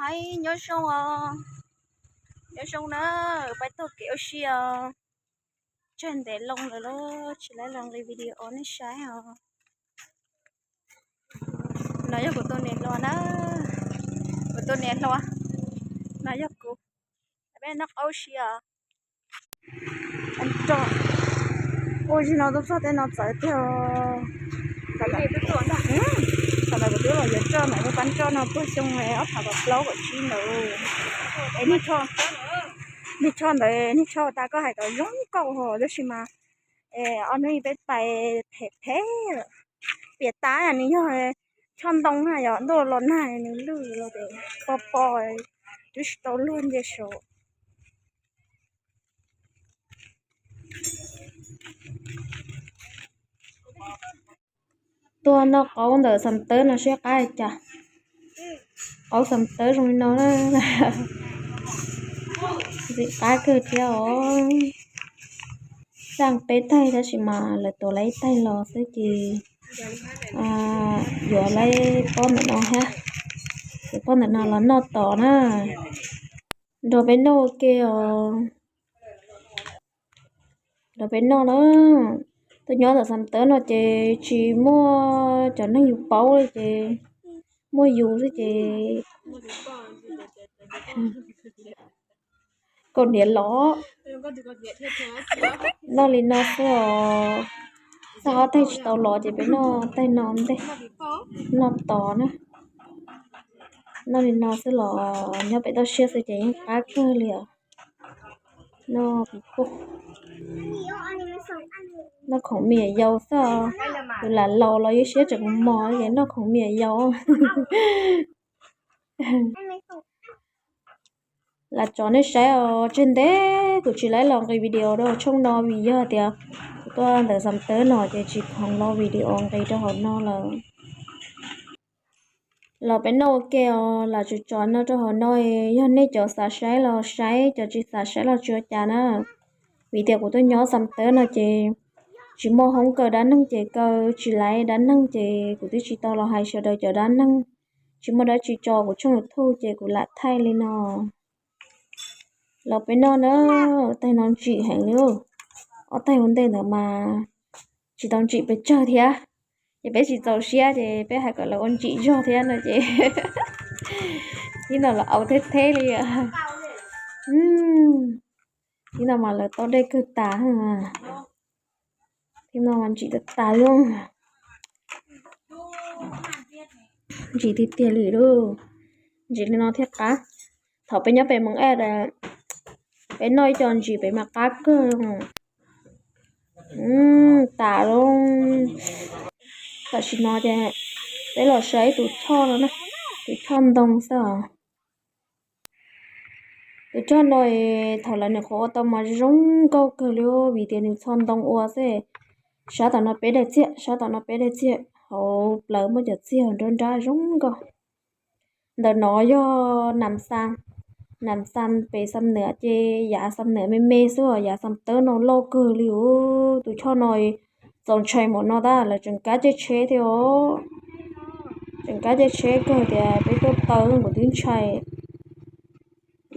Hais nyob zoo os, nyob zoo na, peb taug kev ua si os. Tsawg ntev loo lawm los tsis tau los nqis video nej saib os. No yog kuv tus niam hluas na, kuv tus niam hluas, no yog kuv, peb noj qab ua si os. Ua zaum no tuaj txog tej no txawv tiag. Thaum ntawd kuv twb los yuav roj ntawm lub qab roj no puag xyoo ob phav kaum plaub kaum tsib ntawd. Es niag tsho ntawd, niag tsho tas koj hais tias zoo nkauj hos, tab sis mas ob hnub peb pais phem phem lawm. Piam tas nws yog tsho ntoo na, yog ntuj los nag nws lwj los ces pob pob, twb tsis tau luag ntsia saud. Tuaj noj qaub ntawm Xam Tawb no seb qab li cas. Qaub Xam Tawb zoo li no na. Ntxim qab kawg thiab os. Xaj peb taig tab sis mas lawv tuav lawv ib taig los xwb ces yuav lawv pob ntawm no thiab. Yuav pob ntawm no los noj tod na. Nrog peb noj ua ke os. Nrog peb noj na. Tuaj nyob ntawm Xam Tawb no ces tsis muaj cov neeg yus paub li ces muaj yus xwb ces kaum niam los noj li no xwb os. Xaj ob taig tsis tau los ces peb noj taig no ntej, noj tod na. Noj li no xwb los nyob pem toj siab xwb ces yeej qab kawg li os. Noj pim poj, noj khoom me nyuam yaus xwb. Tus lam laus los yeej siab tseem mos ces noj khoom me nyuam yaus. Lam tso nej saib os, tseg ntev kuv tsis tau los nqis video rau tshooj no vim yog tias kuv tuaj ntawm Xam Tawb no ces tsis khoom los video nqis rau hauv no lawm. Los peb noj ua ke os, lam tso no rau hauv no, yog nej cov xav saib los saib, cov tsis xav saib los tsis ua cas na. Vim tias kuv tuaj nyob Xam Tawb no ces tsis muaj hoob kaw dab neeg ces kaw tsis laiv dab neeg ces kuv twb tsis tau los hais sawv daws cov dab neeg. Tsis muaj dab tsi tso kuv tshooj YouTube ces kuv lam thaij li no. Los peb noj na, taig no ntsim heev li. Ob taig ua ntej ntawd mas tsis tau ntsim pes tsawg thiab, ces peb tsis txaus siab ces peb hais kom lawv ua ntsim zog thiab no ces tib no los au theb theb li. Tib no mas lawv tau dej kawg tas, tib no mas ntsim tas tas li. Ntsim tiag tiag li lauj. Ntsim li no thiaj qab. Thaum peb nyob pem Moos Ej, peb noj ib co ntsim pem mas qab kawg. Tas lauj. Tam sim no ces peb los saib tus choj no na, tus choj ntoo xwb os. Tus choj no thaum lawv nyuam qhuav ua tau mas zoo nkauj kawg li vim tias nws txho ntoo ua xwb. Sab tom no peb daim txiag, sab tom no peb daim txiag, hauv plawv muaj cov txiag nruab nrab zoo nkauj. Ntawm no yog Nam Xam, Nam Xam pem Xam Nwm ces yav Xam Nwm me me xwb os, yav Xam Tawb no loj kawg li os. Tus choj no txaus ntshai npaum no tab lawv tseem kab caij tsheb thiab os. Tseem kab caij tsheb kawg tias peb tuaj taw kuv twb ntshai.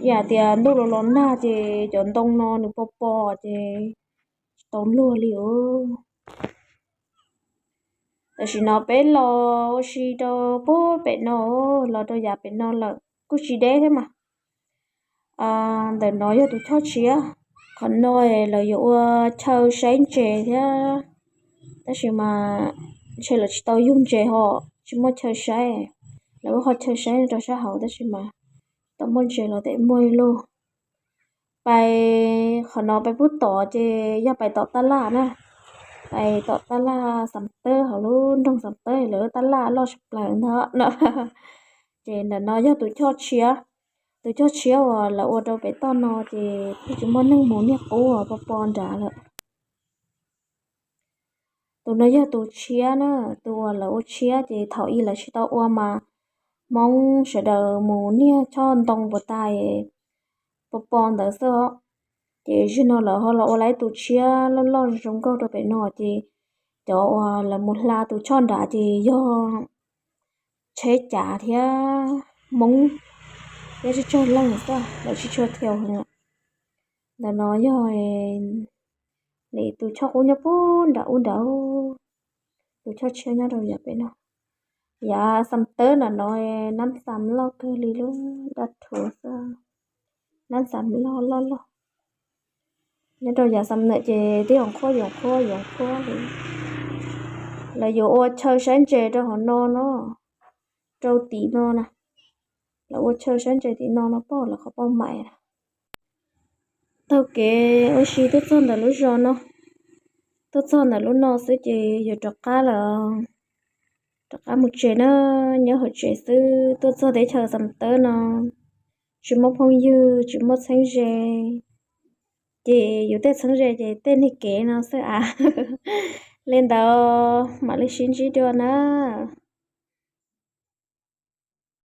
Yam tias ntuj los los nag ces cov ntoo no nws pos pos ces tsis tau luag li os. Tam sim no peb los ua si rau pem no, los rau yav pem no lawm kuj tsis deb thiab mas. Ntawm no yog tus choj tshiab, qhov no lawv yuav ua chaw saib ntses thiab, tab sis mas ntshe lawv tsis tau yug ntses ho tsis muaj chaw saib. Lawv ua qhov chaw saib rau sab hauv tab sis mas tsis tau muaj ntses los tes muaj ib lub. Pais qhov no pais pub tod ces yog pais tom tab laj na, pais tom tab laj Xam Tawb, hauv lub nroog Xam Tawb lawv lub tab laj loj tshaj plaws ntag no. Ces ntawm no yog tus choj tshiab, tus choj tshiab uas lawv ua rau pem toj no ces twb tsis muaj neeg mus niaj qub pos pos nrad lawm. Tus no yog tus tshiab na, tus uas lawv ua tshiab ces thaum ub lawv tsis tau ua mas Hmoob sawv daws mus niaj choj ntoo puas tas pos pos ntawd xwb os. Ces zaum no lawv ho los ua lawv tus tshiab loj loj zoo nkauj rau pem no ces cov uas lawv mus hla tus choj nrad ces yog tsheb cav thiab. Hmoob thiab tsawg tsawg leej xwb, lawv tsis tshua thiaus heev. Ntawm no yog tus choj qub nyob puag nram ub nrad, tus choj tshiab nyob rau yav pem no. Yav Xam Tawb ntawm no nab xam loj kawg li lub dab thuv xwb, nab xam loj loj loj. Nyob rau yav Xam Nawm ces twb yuav qhuav yuav qhuav yuav qhuav li. Lawv yuav ua chaw sab ntses rau hauv no no, rau tim no na. Lawv ua chaw sab ntses tim no no pom lawv qhov poj mais. Taug kev ua si tuaj txog ntawm lub zos no, tuaj txog ntawm lub no xwb ces yuav rov qab lawm, rov qab mus tsev na. Nyob hauv tsev xwb, tuaj txog teb chaws Xam Tawb no tsis muaj phooj ywg tsis muaj txheeb ze, ces yus tej txheeb ze ces tej niag kev no xwb av. Li ntawd mam li sib ntsib dua na.